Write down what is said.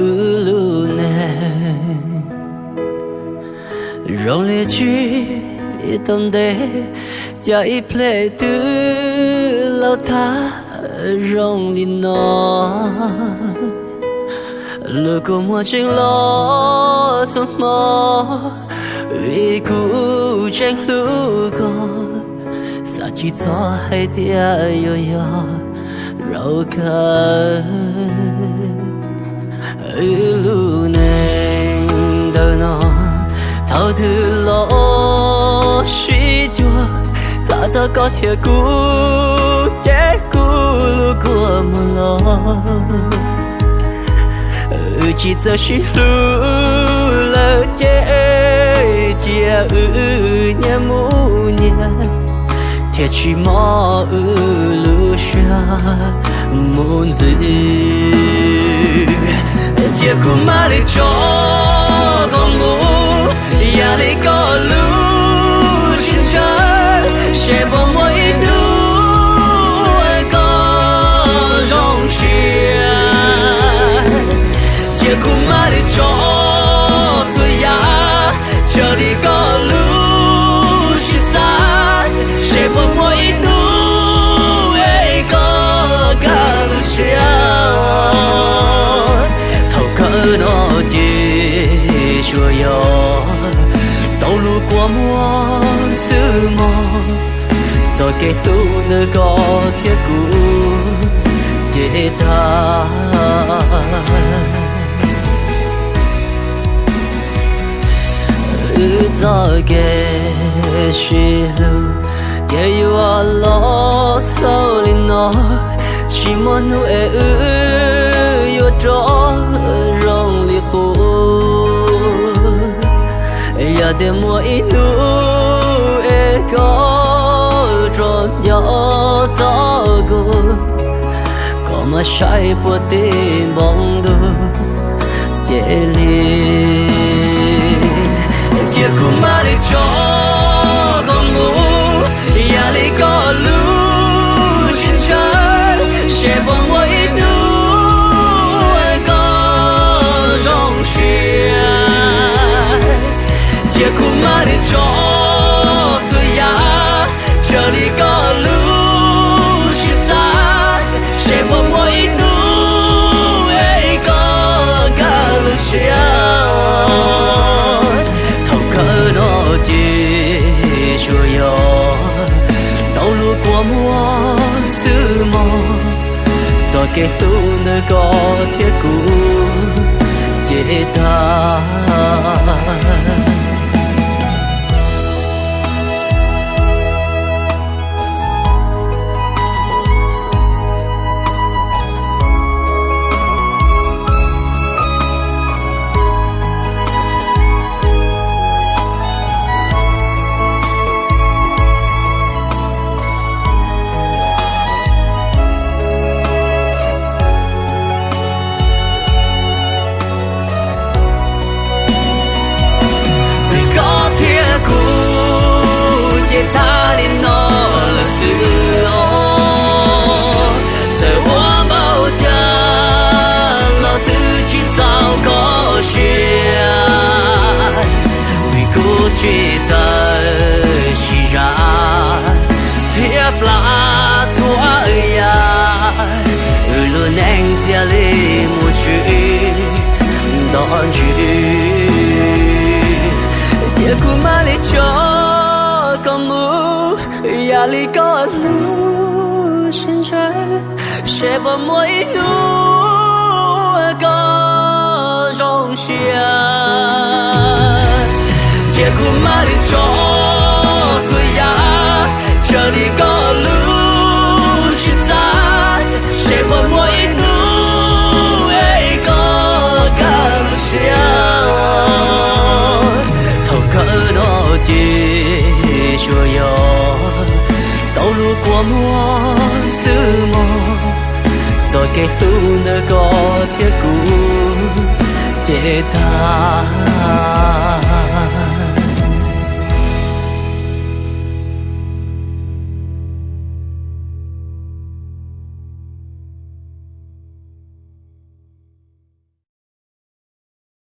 Wb lub neej zoo li tsis tau ntev, cas ib pliag twb laus tag zoo li no. Luag kua muag tseem los txhua hmo, vim kuv tseem hlub koj, xav tsis txog hais tias yuav yog zaum kawg. Wb lub neej ntawm no, thaum twg los sib cuag, txhaj txog koj thiab kuv ces kuv lub kua muag los. Wb tsis txawj sib hlub lawm ces cia wb nyias mus nyias, thiaj tsis mob wb lub siab mus ntxiv. Cia kuv mam li tso koj mus, yam li koj lub sib ntshaw, seb puas muaj ib hnub koj zoo siab. Cia kuv mam li tso txhua yam, raws li koj lub siab xav, seb puas muaj ib hnub es koj kaj lub siab. Thaum kawg no ces tsuas yog tau lub kua muag xwb mog, txoj kev hlub ntawm koj thiab kuv ces tag. Wb txoj kev sib hlub ces yuav los xaus li no, tsis muaj hnub es wb yuav rov zoo li qub. Yog tias muaj ib hnub es koj rov nco txog kuv, koj mam saib puag tim npoo ntuj cia li. Cia kuv mam li tso koj mus, yam li koj lub siab ntshaw, seb puas muaj ib hnub koj zoo siab. Cia kuv mam li tso txhua yam, raws li koj lub siab xav, seb puas muaj ib hnub es koj kaj lub siab. Thaum kawg no ces tsuas yog tau lub kua muag xwb mog, txoj kev hlub ntawm koj thiab kuv ces tag. Vim koj thiab kuv ces tag li no lawm xwb os. Txawm ua npaum cas los twb tsis txaus koj siab, vim kuv tsis txawj sib zam thiab plam txhua yam, wb lub neej thiaj li mus tsis nto ntsis. Cia kuv mam li tso koj mus, yam li koj lub siab ntshaw, seb puas muaj ib hnub koj zoo siab. Cia kuv mam li tso txhua yam, raws li koj lub siab xav, seb puas muaj ib hnub es koj kaj lub siab. Thaum kawg no ces tsuas yog tau lub kua muag xwb mog, txoj kev hlub ntawm koj thiab kuv ces tag.